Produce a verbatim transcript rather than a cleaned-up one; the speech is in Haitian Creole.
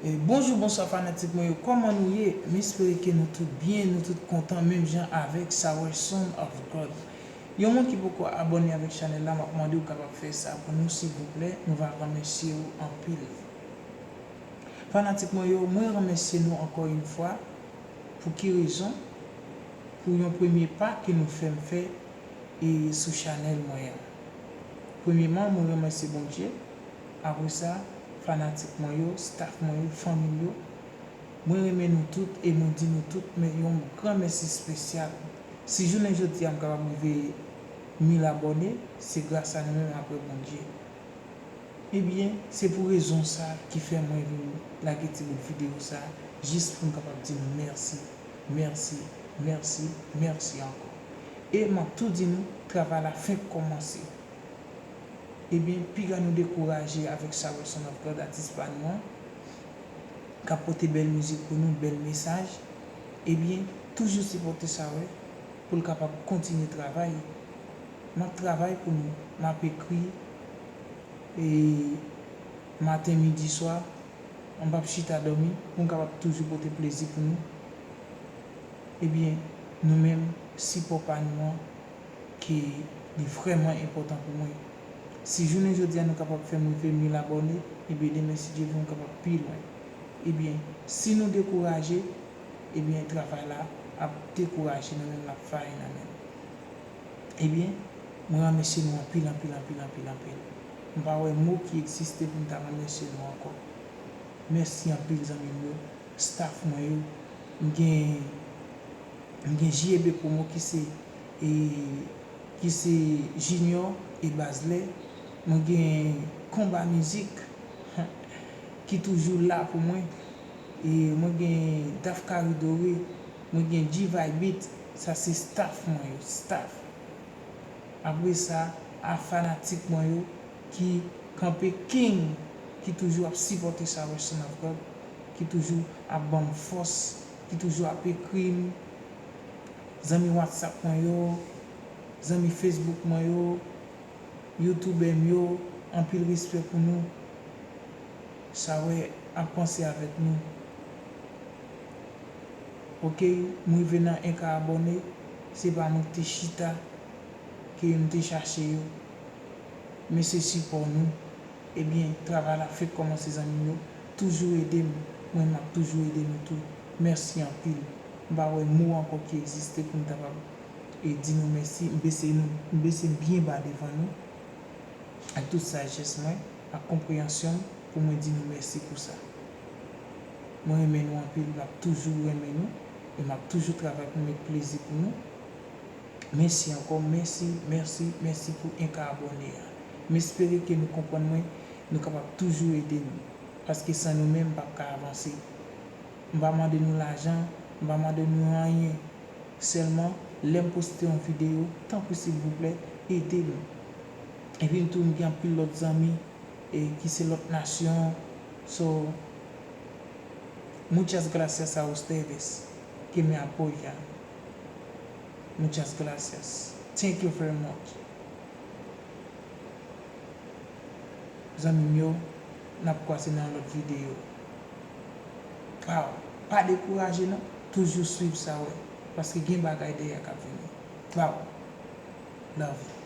E bonjou, bonswa fanatik mwen yo, kòman nou ye? M espere ke nou tout byen, nou tout kontan, menm jan avèk Sour Son of God. Yon moun ki poko abòne avèk chanèl la, m ap mande w kapab fè sa pou nou, silvouplè, nou va remèsye w anpil. Fanatik mwen yo, mwen remèsye nou ankò yon fwa. Pou ki rezon? Pou yon premye pa ke nou fè m fè e sou chanèl mwen an. Premyeman, mwen remèsye Bondye. Apre sa, fanatik mwen yo, staff mwen yo, fanmi m yo, mwen renmen nou tout e mwen di nou tout men yon gran mèsi espesyal. Si jounen jodi a m kapab rive mil abòne, se gras a nou menm apre Bondye. Ebyen, se pou rezon sa ki fè mwen vin lage ti bout videyo sa, jis pou m kapab di nou mèsi, mèsi, mèsi, mèsi ankò. E m ap tou di nou, travay la fenk kòmanse. Ebyen, piga nou dekouraje avèk Sour Son of God, atis pa nou an, k ap pote bèl mizik pou nou, bèl mesaj. Ebyen, toujou sipòte Sour pou l kapab kontinye travay. M ap travay pou nou, m ap ekri, e maten, midi, swa, m p ap chita dòmi pou m kapab toujou pote plezi pou nou. Ebyen, nou menm, sipò pa nou an, ke li vrèman enpòtan pou mwen. Si jounen jodi a nou kapab fè m rive mil abòne, ebyen demen, si Dye vle, nou kapab pi lwen. Ebyen, si nou dekouraje, ebyen, travay la ap dekouraje nou menm, l ap fayi nan men nou. Ebyen, mwen remèsye nou anpil, anpil, anpil, anpil, anpil. M pa wè mo ki egziste pou m ta remèsye nou ankò. Mèsi anpil, zanmi m yo, staff mwen yo. M gen, m gen J E B Promo ki se, e, ki se Junior e Bazlè. Mwen gen Konba Mizik ki toujou la pou mwen. E mwen gen Daf Kari Dore, mwen gen G-Vibe Beat, sa se staff mwen yo, staff. Apre sa, a fanatik mwen yo ki kanpe king, ki toujou ap sipòte Sour Son of God, ki toujou ap ban m fòs, ki toujou ap ekri m, zanmi WhatsApp mwen yo, zanmi Facebook mwen yo, youtubè m yo, anpil respè pou nou. Sour ap panse avèk nou. Oke, m rive nan en ka abòne, se pa mwen ki te chita, ke m te chache yo. Men se sipò nou. Ebyen, travay la fenk kòmanse, zanmi m yo. Toujou ede m, mwen m ap toujou ede nou tou. Mèsi anpil. M pa wè mo ankò ki egziste pou m kapab e di nou mèsi. M bese nou, m bese byen ba devan nou, ak tout sajès mwen, ak konpreyansyon m, pou mwen di nou mèsi pou sa. Mwen renmen nou anpil, m ap toujou renmen nou, e m ap toujou travay pou m met plezi pou nou. Mèsi ankò, mèsi, mèsi, mèsi pou en ka abòne a. M espere ke nou konprann mwen, nou kapab toujou ede nou. Paske san nou menm, m p ap ka avanse. M pa mande nou lajan, m pa mande nou anyen. Sèlman, lè m poste yon videyo, tanpri silvouplè, ede m. Epi tou, m gen anpil lòt zanmi, e ki se lòt nasyon. So, muchas gracias a ustedes que me apoyan. Muchas gracias. Thank you very much. Zanmi m yo, n ap kwaze nan yon lòt videyo. Waw, pa dekouraje non, toujou swiv Sour, paske gen bagay dèyè k ap vini. Waw, love you.